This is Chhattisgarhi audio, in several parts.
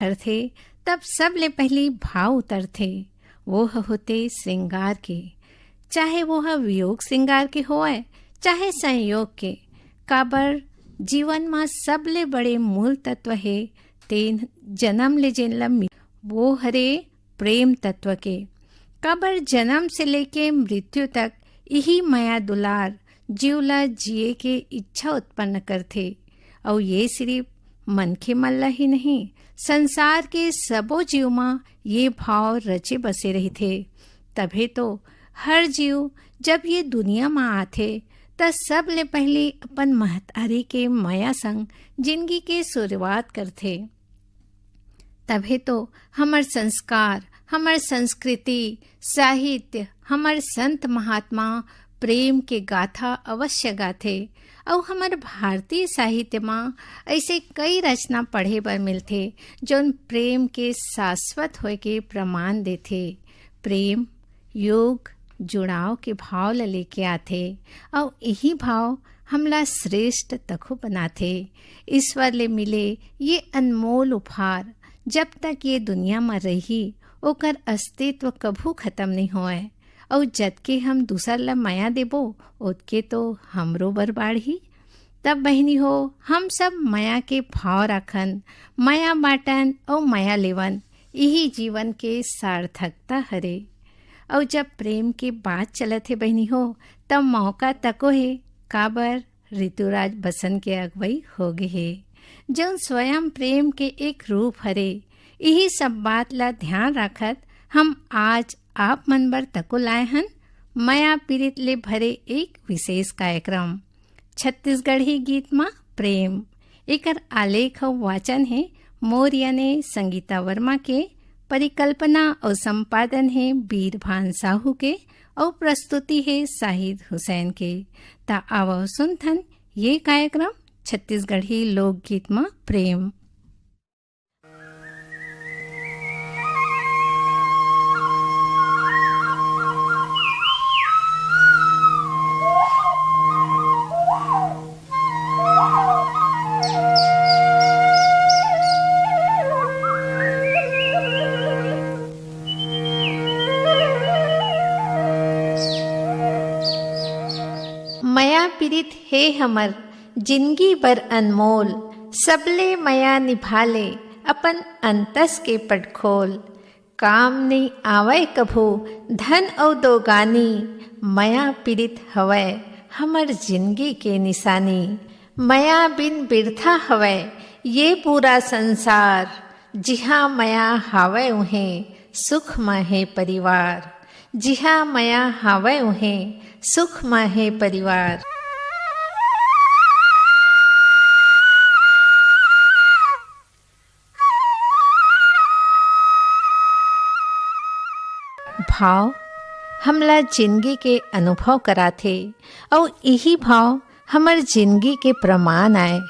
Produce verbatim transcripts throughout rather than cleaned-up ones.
करथे, तब सबले पहिली भाव उतरथे, वो ह होथे श्रृंगार के। चाहे वो ह वियोग श्रृंगार के होवय, चाहे संयोग के, काबर जीवन म सबले बड़े मूल तत्व हे, तेन जनम ले जेन ल मि-, वो हरे प्रेम तत्व के। काबर जनम से लेके मृत्यु तक इही मया दुलार जीव ला जिए के इच्छा उत्पन्न करथे। अउ ये सिर्फ मनखे मन ला ही नहीं, संसार के सबो जीव म ये भाव रचे बसे रहिथे। तभे तो हर जीव जब ये दुनिया म आथे, त सबले पहिली अपन महतारी के मया संग जिनगी के शुरुआत करथे। तभे तो हमर संस्कार, हमर संस्कृति, साहित्य, हमर संत महात्मा प्रेम के गाथा अवश्य गाथे। अउ हमर भारतीय साहित्य म अइसे कई रचना पढ़े बर मिलथे, जौन प्रेम के शाश्वत होए के प्रमाण देथे। प्रेम योग, जुड़ाव के भाव ल लेके आथे, अउ इही भाव हमला श्रेष्ठ तको बनाथे। ईश्वर ले मिले ये अनमोल उपहार जब तक ये दुनिया म रही, ओकर अस्तित्व कभू खत्म नइ होवय। अउ जतके हम दूसर ल मया देबो, ओतके तो हमरो बर बाढ़ही। तब बहिनी हो, हम सब मया के भाव राखन, मया बांटन अउ मया लेवन, इही जीवन के सार्थकता हरे। अउ जब प्रेम के बात चलत हे बहिनी हो, तब मौका तको हे, काबर ऋतुराज बसंत के अगुवई हो गे हे, जौन स्वयं प्रेम के एक रूप हरे। इही सब बात ला ध्यान राखत हम आज आप मन बर तको लाए हन मया पीरित ले भरे एक विशेष कार्यक्रम, छत्तीसगढ़ी गीत मा प्रेम। एकर आलेख अउ वाचन हे मोर याने संगीता वर्मा के, परिकल्पना अउ संपादन हे बीरभान साहू के, अउ प्रस्तुति हे शाहिद हुसैन के। त आवव सुनथन ये कार्यक्रम छत्तीसगढ़ी लोकगीत म प्रेम। मया पीरित हे हमर जिनगी बर अनमोल, सबले मया निभा ले अपन अंतस के पटखोल। काम नइ आवय कभू धन अउ दोगानी, मया पीरित हवय हमर जिनगी के निशानी। मया बिन बिरथा हवय ये पूरा संसार, जिहाँ मया हावय उहें सुख म हे परिवार। जिहाँ मया हावय उहें सुख म हे परिवार। भाव हमला जिनगी के अनुभव कराथे, अउ इही भाव हमर जिनगी के प्रमाण आय।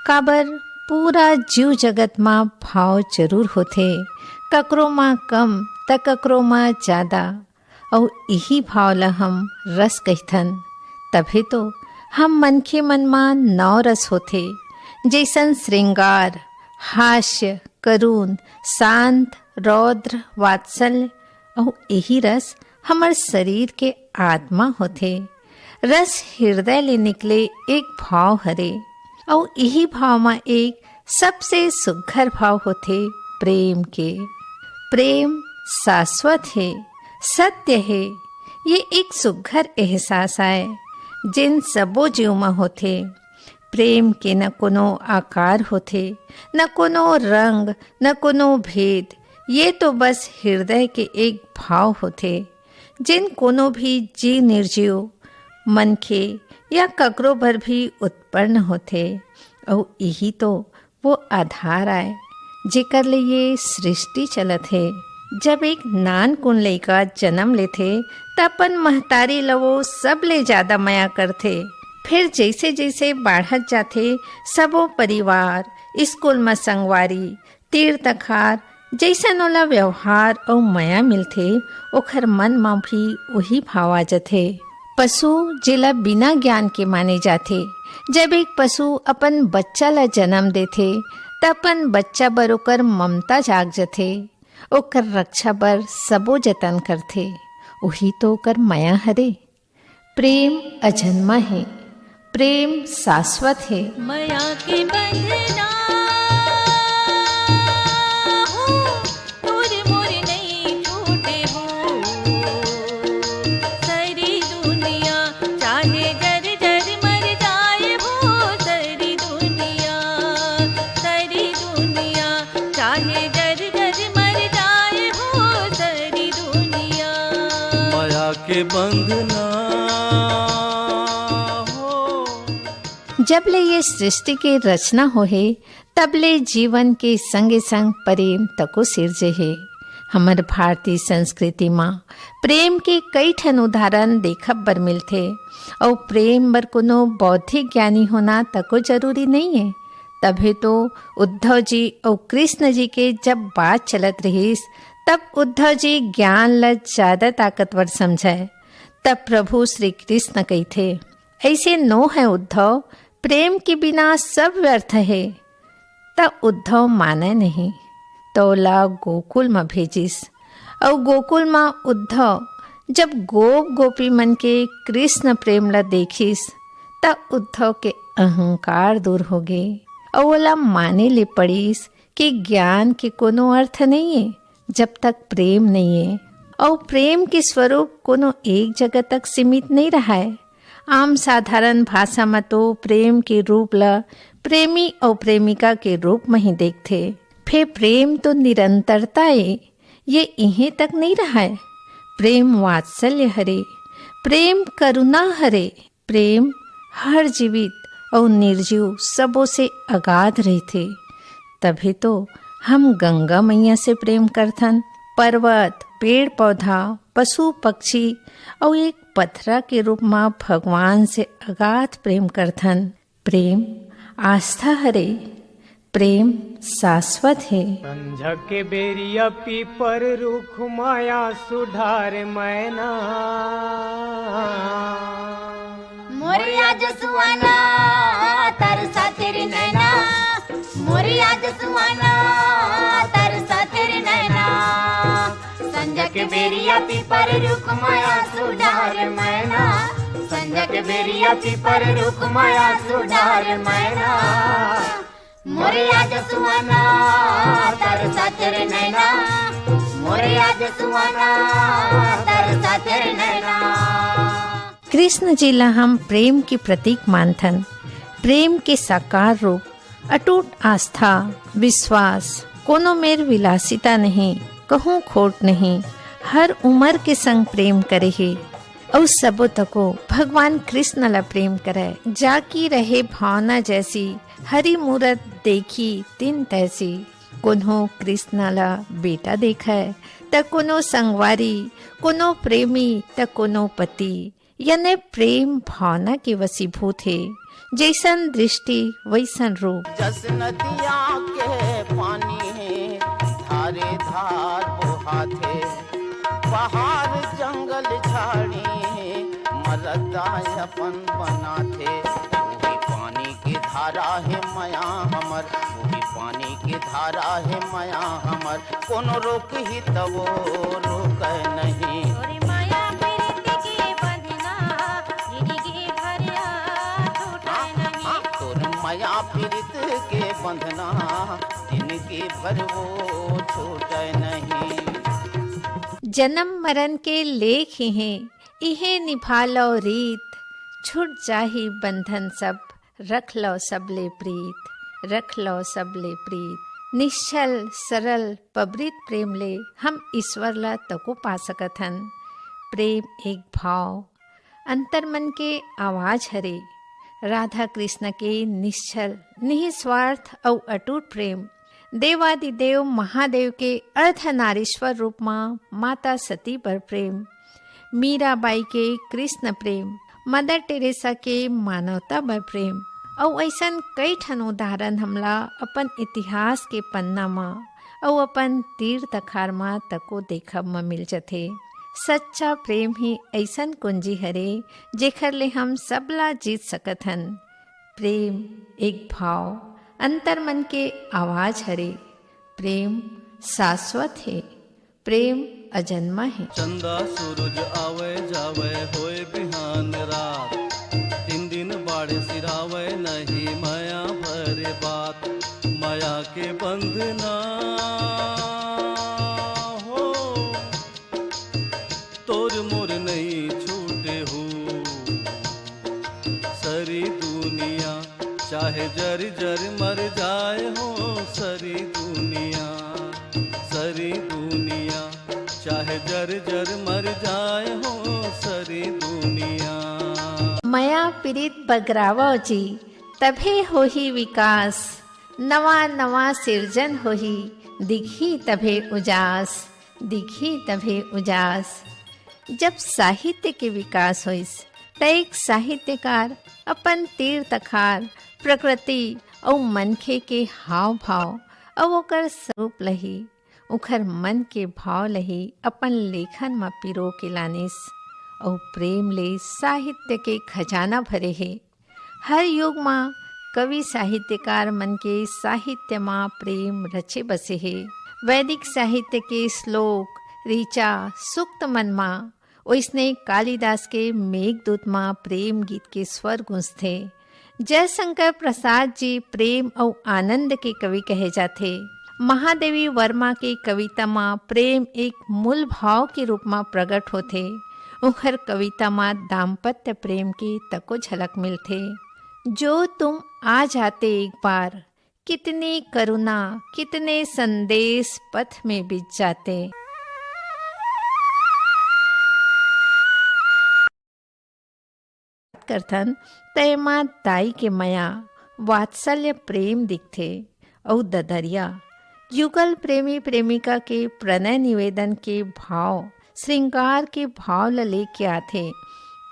काबर पूरा जीव जगत म भाव जरूर होथे, ककरो म कम त ककरो म जादा, अउ इही भाव ल हम रस कहिथन। तभे तो हम मनखे मन म नौ रस होथे, जइसन श्रृंगार, हास्य, करुण, शांत, रौद्र, वात्सल्य, अउ इही रस हमर शरीर के आत्मा होथे। रस हृदय ले निकले एक भाव हरे, अउ इही भाव म एक सबसे सुघर भाव होथे प्रेम के। प्रेम शाश्वत हे, सत्य हे। ये एक सुघर एहसास आय, जेन सबो जीव म होथे। प्रेम के न कोनो आकार होथे, न कोनो रंग, न कोनो भेद। ये तो बस हृदय के एक भाव होथे, जेन कोनो भी जीव निर्जीव, मनखे या ककरो बर भी उत्पन्न होथे। अउ इही तो वो आधार आय, जेकर ले ये सृष्टि चलत हे। जब एक नानकुन लइका जन्म लेथे, त अपन महतारी ल वो सबले ज्यादा मया करथे। फिर जइसे-जइसे बाढ़त जाथे, सबो परिवार, स्कूल म संगवारी, तीर तखार, जइसन ओला व्यवहार अउ मया मिलथे, ओखर मन म भी उही भाव आ जथे। पशु, जेला बिना ज्ञान के माने जाथे, जब एक पशु अपन बच्चा ला जन्म देथे, त त अपन बच्चा बर ओकर ममता जाग जथे, ओकर रक्षा बर सबो जतन करथे। उही तो ओकर मया हरे। प्रेम अजन्मा हे, प्रेम शाश्वत हे। मया के बंधना हो, तोर मोर नइ छूटे हो। सारी दुनिया चाहे जर जर मर जाए हो, सारी दुनिया, सारी दुनिया चाहे जर जर मर जाए हो, सारी दुनिया। मया के बंधना हो। जब ले ये सृष्टि के रचना होहे, तब ले जीवन के संगे संग प्रेम तको सिरजे हे। हमर भारतीय संस्कृति म प्रेम के कई ठन उदाहरण देखब बर मिलथे, अउ प्रेम बर कोनो बौद्धिक ज्ञानी होना तको जरूरी नइये। तभे तो उद्धव जी अउ कृष्ण जी के जब बात चलत रहिस, तब उद्धव जी ज्ञान ल ज्यादा ताकतवर समझय। तब प्रभु श्री कृष्ण कहिथे, "ऐसे नो है उद्धव, प्रेम के बिना सब व्यर्थ है।" त उद्धव माने नहीं, त ओला गोकुल म भेजिस। अउ गोकुल म उद्धव जब गोप गोपी मन के कृष्ण प्रेम ला देखिस, त उद्धव के अहंकार दूर होगे, अउ ओला माने ले पड़िस कि ज्ञान के कोनो अर्थ नइये, जब तक प्रेम नइये। अउ प्रेम के स्वरूप कोनो एक जगह तक सीमित नइ रहय। आम साधारण भाषा म तो प्रेम के रूप ल प्रेमी अउ प्रेमिका के रूप म ही देखथे। फेर प्रेम तो निरंतरता ए, ये इहें तक नइ रहय। प्रेम वात्सल्य हरे, प्रेम करुणा हरे, प्रेम हर जीवित अउ निर्जीव सबो से अगाध रहिथे। तभे तो हम गंगा मैया से प्रेम करथन, पर्वत, पेड़ पौधा, पशु पक्षी अउ एक पथरा के रूप म भगवान से अगाध प्रेम करथन। प्रेम आस्था हरे, प्रेम शाश्वत हे। संझा के बेरिया पीपर रूख माया सुधार मैना। मोरिया जसुआना तरसा तेरी नैना, मोरिया जसुआना तरसा तेरी नैना। संझा के बेरिया पीपर रूख माया सुधार मैना, संझा के बेरिया पीपर रूख माया सुधार मैना। मोरिया जसुआना तरसा तेरी नैना, मोरिया जसुआना तरसा तेरी नैना। कृष्ण जी ला हम प्रेम के प्रतीक मानथन। प्रेम के साकार रूप, अटूट आस्था, विश्वास, कोनो मेर विलासिता नहीं, कहूँ खोट नहीं, हर उमर के संग प्रेम करे हे। अउ सबो तको भगवान कृष्ण ला प्रेम करय, जाकी रहे भावना जैसी, हरि मूरत देखी तिन तैसी। कोनो कृष्ण ला बेटा देखय, त कोनो संगवारी, कोनो प्रेमी, त कोनो पति। याने प्रेम भावना के वशीभूत हे, जैसन दृष्टि वैसन रूप। जस नदिया के पानी धारे धार बोहाथे, पहाड़ जंगल झाड़ी मरदा अपन बनाथे। वही पानी के धारा हे मया हमर, वही पानी के धारा हे मया हमर, कोनो रोकही तवो रोकय नहीं। तोरे माया प्रीत के बंधना जिंदगी भर छूटय नहीं। हाँ, तोर माया प्रीत के बंधना जिंदगी भर वो छूटय नहीं। जन्म मरण के लेख इहें, इहें निभा लव रीत, छूट जाही बंधन सब, रख लव सबले प्रीत, रख लव सबले प्रीत। निश्छल, सरल, पबरित प्रेम ले हम ईश्वर ला तको पा सकत हन। प्रेम एक भाव, अंतरमन के आवाज हरे। राधा कृष्ण के निश्छल, निस्वार्थ अउ अटूट प्रेम, देवादिदेव महादेव के अर्धनारीश्वर रूप म माता सती बर प्रेम, मीराबाई के कृष्ण प्रेम, मदर टेरेसा के मानवता बर प्रेम, अउ अइसन कई ठन उदाहरण हमला अपन इतिहास के पन्ना म अउ अपन तीर तखार म तको देखब म मिल जथे। सच्चा प्रेम ही अइसन कुंजी हरे, जेखर ले हम सबला जीत सकत हन। प्रेम एक भाव, अंतर मन के आवाज हरे, प्रेम शाश्वत हे, प्रेम अजन्मा हे। चंदा सूरज आवय जावय होय बिहान रात, तीन दिन बाढ़ सिरावय नहीं मया भरे बात। मया के बंधना हो, तोर मोर नहीं छूटे हो। सरी दुनिया चाहे जर जर मर जाए हो, सरी दुनिया, सरी दुनिया चाहे जर जर मर जाए हो, सरी दुनिया। मया पीरित बगरावव जी, तभे होही विकास, नवा नवा सिरजन होही, दिखही तभे उजास, दिखही तभे उजास। जब साहित्य के विकास होइस, त एक साहित्यकार अपन तीर तखार, प्रकृति अउ मनखे के हाव भाव अउ ओकर स्वरूप लही, उखर मन के भाव लही अपन लेखन म पिरो के लानिस। अउ प्रेम ले साहित्य के खजाना भरे हे। हर युग म कवि साहित्यकार मन के साहित्य म प्रेम रचे बसे हे। वैदिक साहित्य के श्लोक, ऋचा, सूक्त मन म, ओइसने कालिदास के मेघदूत म प्रेम गीत के स्वर गूंजथे। जयशंकर प्रसाद जी प्रेम अउ आनंद के कवि कहे जाथे। महादेवी वर्मा के कविता म प्रेम एक मूल भाव के रूप म प्रगट होथे। उंखर कविता म दाम्पत्य प्रेम के तको झलक मिलथे। जो तुम आ जाते एक बार, कितनी करुणा, कितने संदेश पथ में बिछ जाते। करथन, त एमा दाई के मया, वात्सल्य प्रेम दिखथे। अउ ददरिया युगल प्रेमी प्रेमिका के प्रणय निवेदन के भाव, श्रृंगार के भाव ल लेके आथे।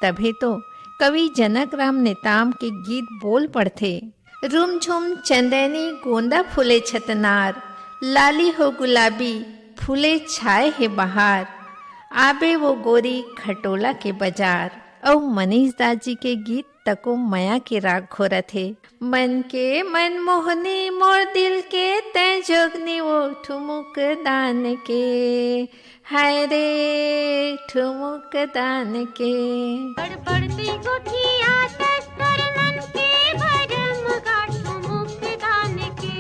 तभे तो कवि जनक राम नेताम के गीत बोल पड़थे। रुमझुम चंदैनी गोंदा फूले छतनार, लाली हो गुलाबी फूले छाए हे बहार, आबे वो गोरी खटोला के बाजार। अउ मनीष दास जी के गीत तको मया के राग घोरत हे। मन के मनमोहनी मोर दिल के तैं जोगनी वो ठुमुक दान के, हाय रे ठुमुक दान के। अड़बड़ तई गोठिया तस्तर मन के भरम गा ठुमुक दान के।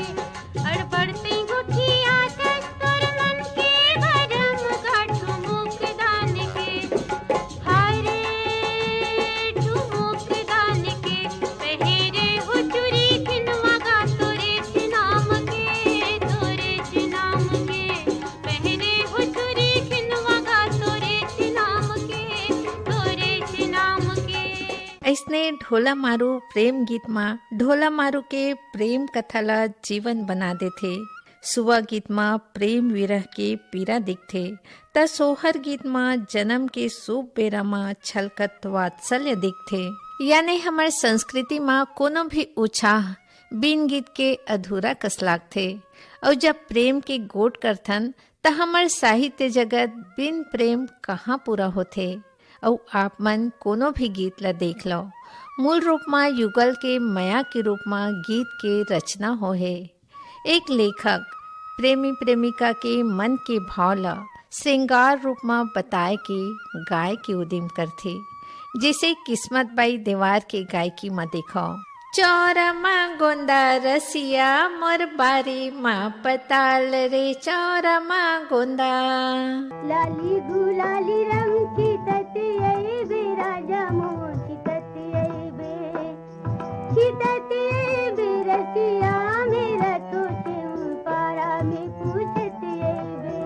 अड़बड़ तई गोठिया तस्तर मन के भरम गा ठुमुक दान के। हाय रे ठुमुक दान के। पहरे हो चुरी खिनवा गा तोरे चिनाम के, तोरे चिनाम के। पहरे हो चुरी खिनवा गा तोरे चिनाम के, तोरे चिनाम के। अइसने ढोला मारू प्रेम गीत म ढोला मारू के प्रेम कथा ल जीवन बना देथे। सुआ गीत म प्रेम विरह के पीरा दिखथे, त सोहर गीत म जनम के शुभ बेरा म छलकत वात्सल्य दिखथे। याने हमर संस्कृति म कोनो भी उछाह बिन गीत के अधूरा कस लागथे। अउ जब प्रेम के गोठ करथन, त हमर साहित्य जगत बिन प्रेम कहाँ पूरा होथे? अउ आप मन कोनो भी गीत ल देख लव, मूल रूप म युगल के मया के रूप म गीत के रचना होहे। एक लेखक प्रेमी प्रेमिका के मन के भाव ल श्रृंगार रूप म बताए के, गाए के उदिम करथे। जइसे किस्मत बाई देवार के गायकी म देखव। चौरा म गोंदा रसिया मोर बारी म पताल रे, चौरा म गोंदा। लाली गुलाली रंग खितत अइबे राजा मोर खितत अइबे। खितत अइबे रसिया मेरा तोते पारा में पूछत अइबे।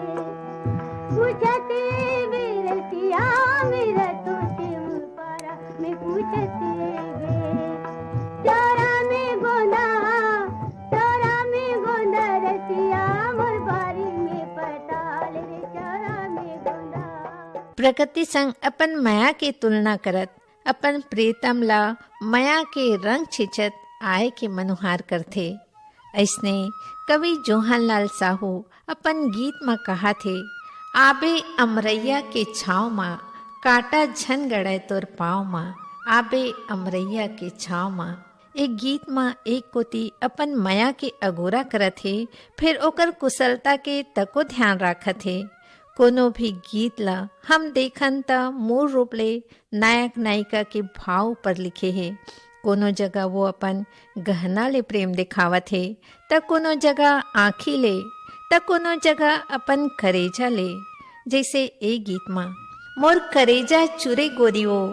पूछत अइबे रसिया मेरा तोते पारा में पूछत अइबे। चौरा में गोंदा, चौरा में गोंदा रसिया मोर बारी में पताल रे, चौरा में गोंदा। प्रकृति संग अपन मया के तुलना करत अपन प्रीतम ला मया के रंग छिंचत आए के मनुहार करथे। अइसने कवि जोहनलाल साहू अपन गीत म कहाथे, आबे अमरैया के छाँव म, कांटा झन गड़य तोर पाँव म, आबे अमरैया के छाँव म। ए गीत म एक कोती अपन मया के अगोरा करत हे, फेर ओकर कुशलता के तको ध्यान राखत हे। कोनो भी गीत ल हम देखन, त मूल रूप ले नायक नायिका के भाव ऊपर लिखे हे। कोनो जगह वो अपन गहना ले प्रेम दिखावत हे, त कोनो जगह आँखी ले, त कोनो जगह अपन करेजा ले। जैसे ए गीत म, "मोर करेजा चुरे गोरी वो,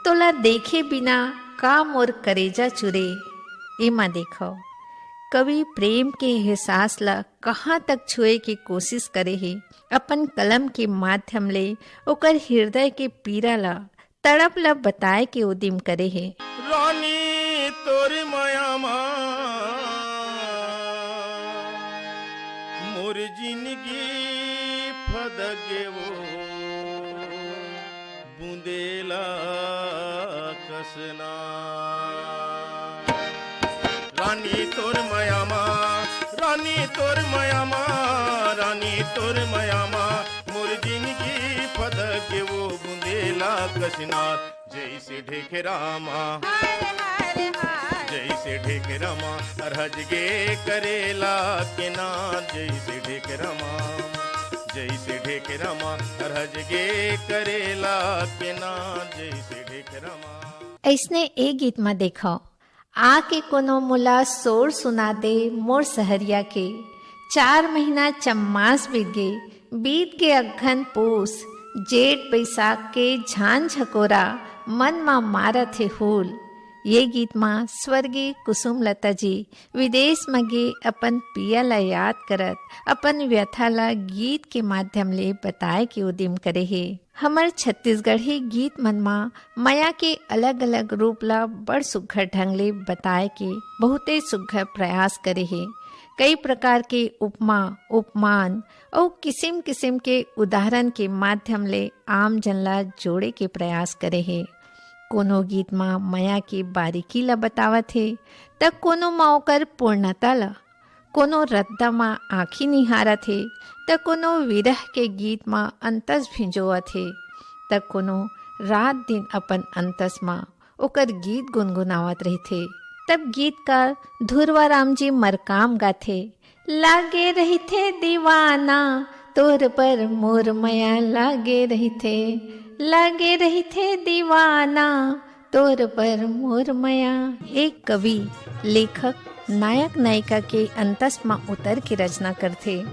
तोला देखे बिना का मोर करेजा चुरे।" एमा देखव, कवि प्रेम के एहसास ल कहाँ तक छुए के कोशिश करे हे, अपन कलम के माध्यम ले ओकर हृदय के पीरा ल, तड़प ल बताए के उदिम करे हे। रानी तोर मया मा मोर जिनगी फदगे वो बुंदेला कसना। रानी तोर मया मा, रानी तोर मया मा, रानी तोर मया मा मोर जिनगी फदगे वो बुंदेला कसना। जैसे ढेखरा मा, जैसे ढेखरा मा अरहज गे करेला के नार, जैसे ढेखरा मा, जैसे ढेखरा मा अरहज गे करेला के नार, जैसे ढेखरा मा। ऐसने ए गीत म देखव, आके कोनो मोला सोर सुना दे मोर सहरिया के। चार महीना चम्मास बीत गे, बीत गे अघ्घन पूस, जेठ बैसाख के झान झकोरा मन मा मारत हे हूल। ये गीत मा स्वर्गीय कुसुम लता जी विदेश म गे अपन पिया ला याद करत अपन व्यथा ला गीत के माध्यम ले बताए के उदिम करे हे। हमर छत्तीसगढ़ी गीत मन मा मया के अलग-अलग रूप ला बड़ सुघ्घर ढंग ले बताए के बहुते सुघ्घर प्रयास करे हे। कई प्रकार के उपमा, उपमान अउ किसिम-किसिम के उदाहरण के माध्यम ले आम जन ला जोड़े के प्रयास करे हे। कोनो गीत मा मया के बारीकी ला बतावत हे, त कोनो मा ओकर पूर्णता ला। कोनो रद्दा म आँखी निहारत हे, त कोनो विरह के गीत म अंतस भिंजोवत हे, त कोनो रात दिन अपन अंतस म ओकर गीत गुनगुनावत रहिथे। तब गीतकार धुरवा राम जी मरकाम गाथे, "लागे रहिथे दीवाना तोर पर मोर मया लागे रहिथे, लागे रहिथे दीवाना तोर पर मोर मया।" एक कवि, लेखक, नायक नायिका के अंतस म उतर के रचना करथे।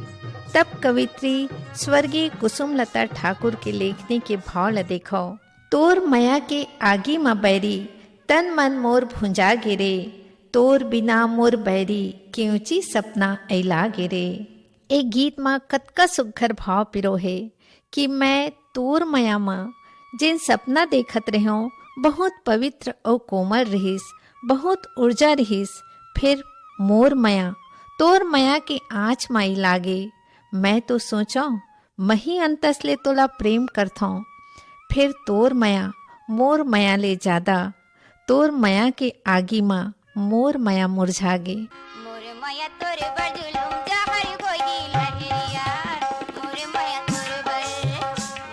तब कवित्री स्वर्गीय कुसुमलता ठाकुर के लेखनी के भाव ल देखव। "तोर मया के आगी म बैरी, तन मन मोर भुंजा गे रे, तोर बिना मोर बैरी, केवची सपना अइला गे रे।" ए गीत म कतका सुघ्घर भाव पिरो हे कि मैं तोर मया म जेन सपना देखत रेहेंव, बहुत पवित्र अउ कोमल रिहिस, बहुत ऊर्जा रिहिस, फेर मोर मया, तोर मया के आँच म अइ लागे। मैं तो सोचंव, मही अंतस ले तोला प्रेम करथंव, फेर तोर मया, मोर मया ले जादा, तोर मया के आगी म मोर मया मुरझा गे। मोर मया तोर बर जुलुम जहर होई लहरिया, मोर मया तोर बर,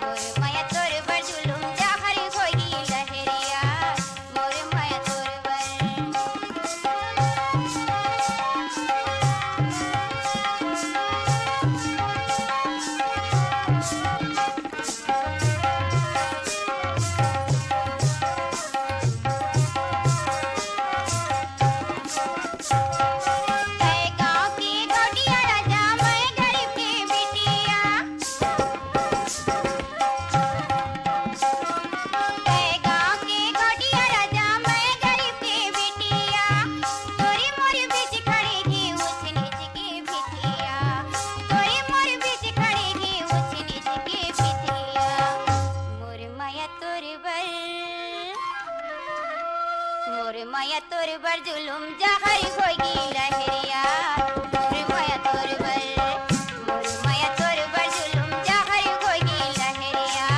मोर मया तोर बर जुलुम जहर होई लहरिया, मोर मया तोर बर। तोर बर, मोर मया तोर बर जुलुम जहर होई गी लहरिया, मोर मया तोर बर, मोर मया तोर बर जुलुम जहर होई गी लहरिया,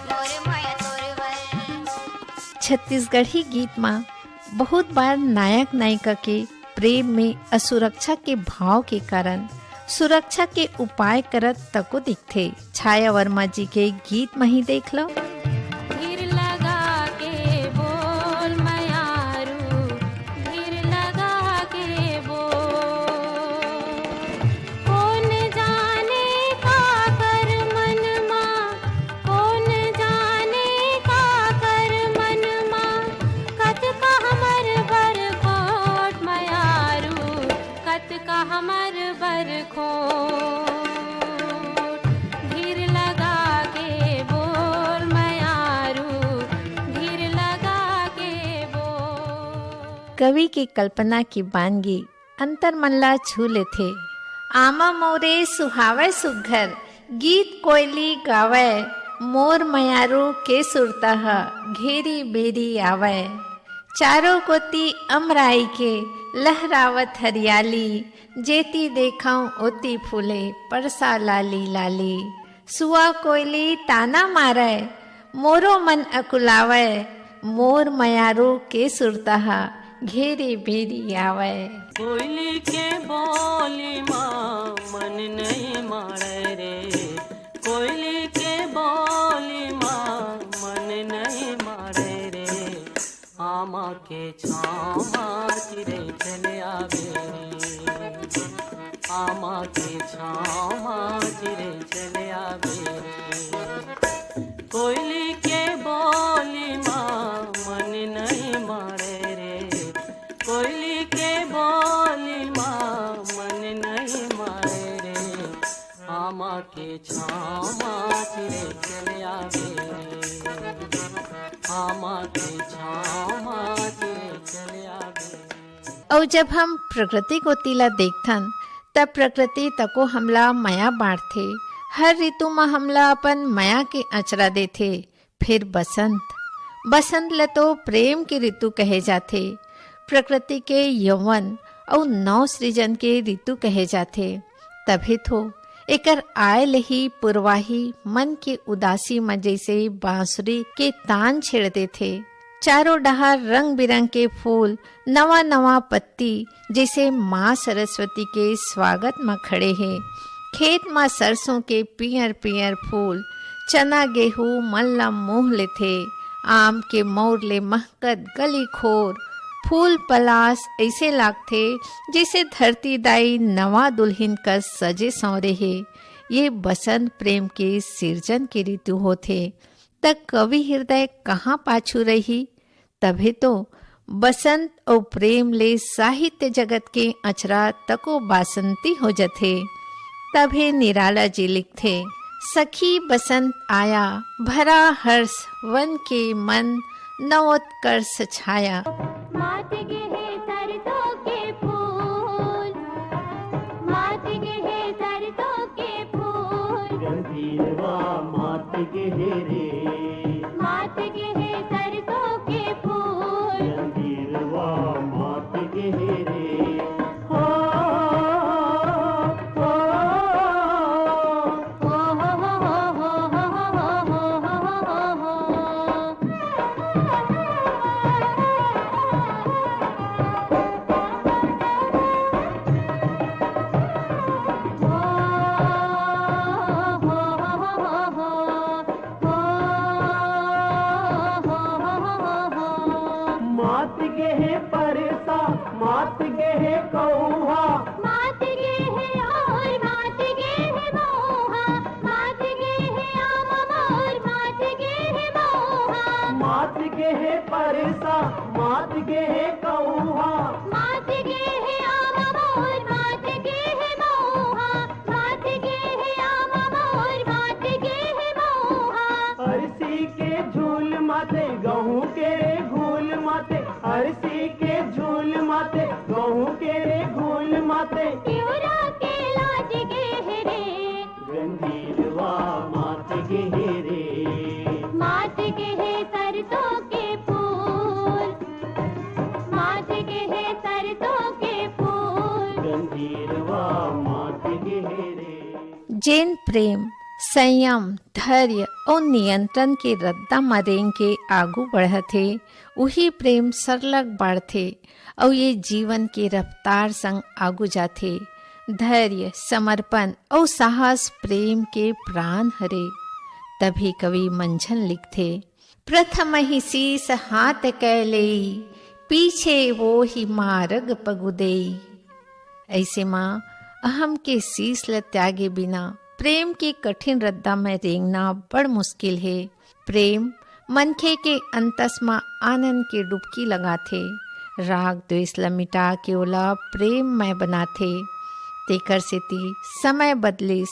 मोर मया तोर बर। छत्तीसगढ़ी गीत म बहुत बार नायक नायिका के प्रेम में असुरक्षा के भाव के कारण सुरक्षा के उपाय करत तको दिखथे। छाया वर्मा जी के गीत म ही देख लो। धीर लगा के बोल मयारू, धीर कवि के कल्पना के बानगी अंतर मन ला छू लेथे। आमा मोरे सुहावय सुघर, गीत कोयली गावय, मोर मयारू के सुरता ह घेरी बेरी आवय। चारों कोती अमराई के लहरावत हरियाली, जेती देखंव ओती फूले परसा लाली लाली। सुआ कोयली ताना मारय, मोरो मन अकुलावय, मोर मयारू के सुरता ह घेरी बेरी आवय। कोयली के बोली मा मन नहीं मारे रे, कोयली के बोली मा मन नहीं मारे रे। आमा के छाँव मा चिरई चले आवे रे, आमा के छाँव मा चिरई चले आवे रे। कोयली के बोली मा मन नहीं मारे रे, कोयली के बोली मा मन नहीं मारे रे। आमा के छाँव मा चिरई चले आवे रे, आमा के छाँव मा चिरई चले आवे रे। अउ जब हम प्रकृति कोती ला देखथन, तब प्रकृति तको हमला मया बांटथे। हर ऋतु म हमला अपन मया के अचरा देथे। फिर बसंत, बसंत ल तो प्रेम के ऋतु कहे जाथे। प्रकृति के यौवन अउ नव सृजन के ऋतु कहे जाथे। तभे तो एकर आय ले ही पुरवाही मन के उदासी म जैसे बांसुरी के तान छेड़ देथे। चारों डहार रंग बिरंग के फूल, नवा नवा पत्ती, जैसे माँ सरस्वती के स्वागत म खड़े हे। खेत म सरसों के पियर पियर फूल, चना गेहूं मन ला मोह लेथे। आम के मौर ले महकत गली खोर, फूल पलास ऐसे लागथे, जैसे धरती दाई नवा दुल्हिन कस सजे संवरे हे। ये बसंत प्रेम के सिरजन के ऋतु होथे। त कवि हृदय कहाँ पाछू रही? तभे तो बसंत अउ प्रेम ले साहित्य जगत के अचरा तको बासंती हो जथे। तभे निराला जी लिखथे, सखी बसंत आया, भरा हर्ष वन के मन, नवोत्कर्ष छाया। मात गे हे सरसों के फूल, मात गे हे सरसों के फूल। गंधीरवा मात गे हे रे, मात गे हे सरसों के फूल। गंधीरवा मात गे हे रे। हो, हो, मात गे हे परसा, मात गे हे कौहा। मात गे हे और मात गे हे मौहा। मात गे हे आम और मात गे हे मौहा। मात गे हे परसा, मात गे हे कौहा। मात गे हे आम और मात गे हे मौहा। मात गे हे आम और मात गे हे मौहा। अरसी के झूल माते, गहूं के रे घूल माते। अरसी के झूल माते, गहूं के रे घूल माते। तिवरा के लाज गे हे रे। गंधीरवा मात गे हे रे। मात गे हे सरसों के फूल। मात गे हे सरसों के फूल। गंधीरवा मात गे हे रे। जेन प्रेम, संयम, धैर्य अउ नियंत्रण के रद्दा म रेंग के आगू बढ़त हे, उही प्रेम सरलग बाढ़थे अउ ये जीवन के रफ्तार संग आगू जाथे। धैर्य, समर्पण अउ साहस प्रेम के प्राण हरे। तभी कवि मंझन लिखथे, प्रथम ही शीस हाथ कै लेई, पीछे वो ही मारग पगु देई। ऐसे माँ अहम के शीश ल त्यागे बिना प्रेम के कठिन रद्दा में रेंगना बड़ मुश्किल हे। प्रेम मनखे के अंतस म आनंद के डुबकी लगाथे, राग द्वेष ल मिटा के ओला प्रेममय बनाथे। तेकर सेती समय बदलिस,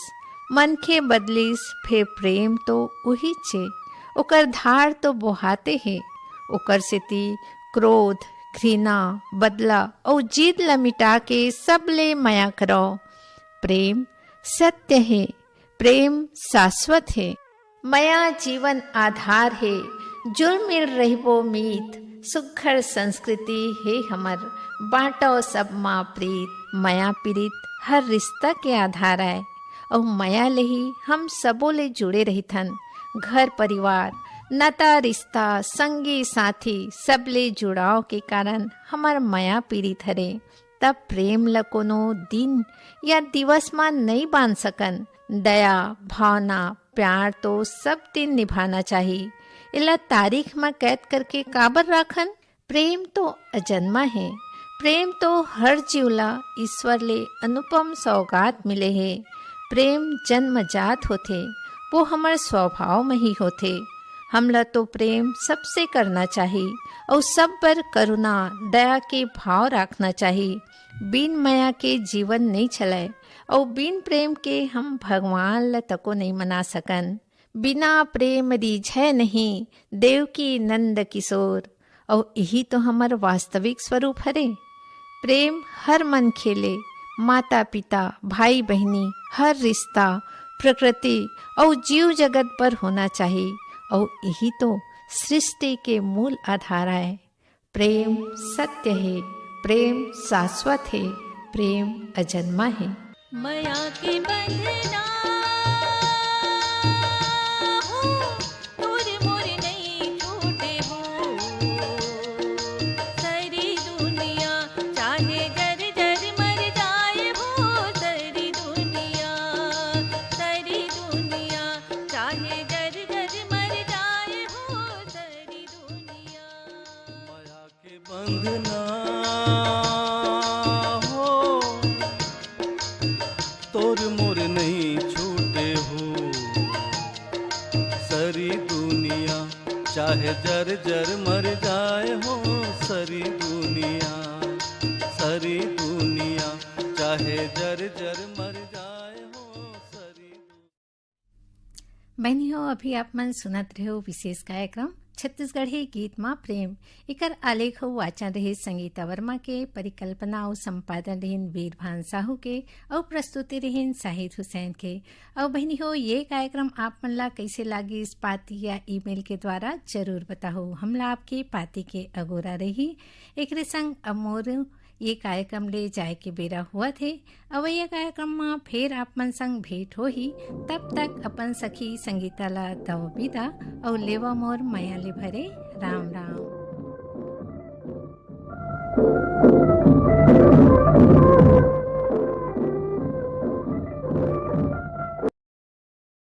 मनखे बदलिस, फेर प्रेम तो उहीच हे, ओकर धार तो बोहाते हे। ओकर सेती क्रोध, घृणा, बदला अउ जिद ल मिटा के सबले मया करव। प्रेम सत्य हे, प्रेम शाश्वत हे। मया जीवन आधार हे, जुलमिल रहिबो मीत, सुघर संस्कृति हे हमर, बांटव सब मा प्रीत। मया पीरित हर रिश्ता के आधार आय, अउ मया ले ही हम सबो ले जुड़े रहिथन। घर परिवार, नाता रिश्ता, संगी साथी, सबले जुड़ाव के कारण हमर मया पीरित हरे। तब प्रेम ल कोनो दिन या दिवस म नइ बांध सकन। दया, भावना, प्यार तो सब दिन निभाना चाही। एला तारीख म कैद करके काबर राखन? प्रेम तो अजन्मा हे। प्रेम तो हर जीव ला ईश्वर ले अनुपम सौगात मिले हे। प्रेम जन्मजात होथे, वो हमर स्वभाव म ही होथे। हमला तो प्रेम सबसे करना चाही, अउ सब बर करुणा, दया के भाव राखना चाही। बिन मया के जीवन नइ चलय, अउ बिन प्रेम के हम भगवान ल तको नइ मना सकन। बिना प्रेम रीझय नहीं, देवकी नंद किशोर। अउ इही तो हमर वास्तविक स्वरूप हरे। प्रेम हर मनखे ले, माता पिता, भाई बहिनी, हर रिश्ता, प्रकृति अउ जीव जगत पर होना चाही। अउ इही तो सृष्टि के मूल आधार आय। प्रेम सत्य हे, प्रेम शाश्वत हे, प्रेम अजन्मा हे। मया के बंधना हो, तोर मोर नइ छूटे हो। सरी दुनिया चाहे जर जर मर जाए हो, सरी दुनिया, सरी दुनिया चाहे जर जर मर जाए हो, सरी दुनिया। मया के बंधना हो, तोर मोर नइ छूटे हो। सरी दुनिया चाहे जर जर मर जाए हो, सरी दुनिया, सरी दुनिया चाहे जर जर मर जाए हो, सरी दुनिया। बहनी हो, अभी आप मन सुनत रहे हो विशेष कार्यक्रम छत्तीसगढ़ी गीत मा प्रेम। एकर आलेख अउ वाचन रहिस संगीता वर्मा के, परिकल्पना अउ संपादन रहिन वीरभान साहू के, अउ प्रस्तुति रहिन शाहिद हुसैन के। अउ बहनी हो, ये कार्यक्रम आप मन ला कइसे लागिस, पाती या ईमेल के द्वारा जरूर बताहू। हमला आपके पाती के अगोरा रही। एकरे संग अब मोर ये कार्यक्रम ले जाए के बेरा होवत हे। अवइया कार्यक्रम म फेर आप मन संग भेंट होही। तब तक अपन सखी संगीता ला दव बिदा अउ लेवा मोर मया ले भरे राम राम।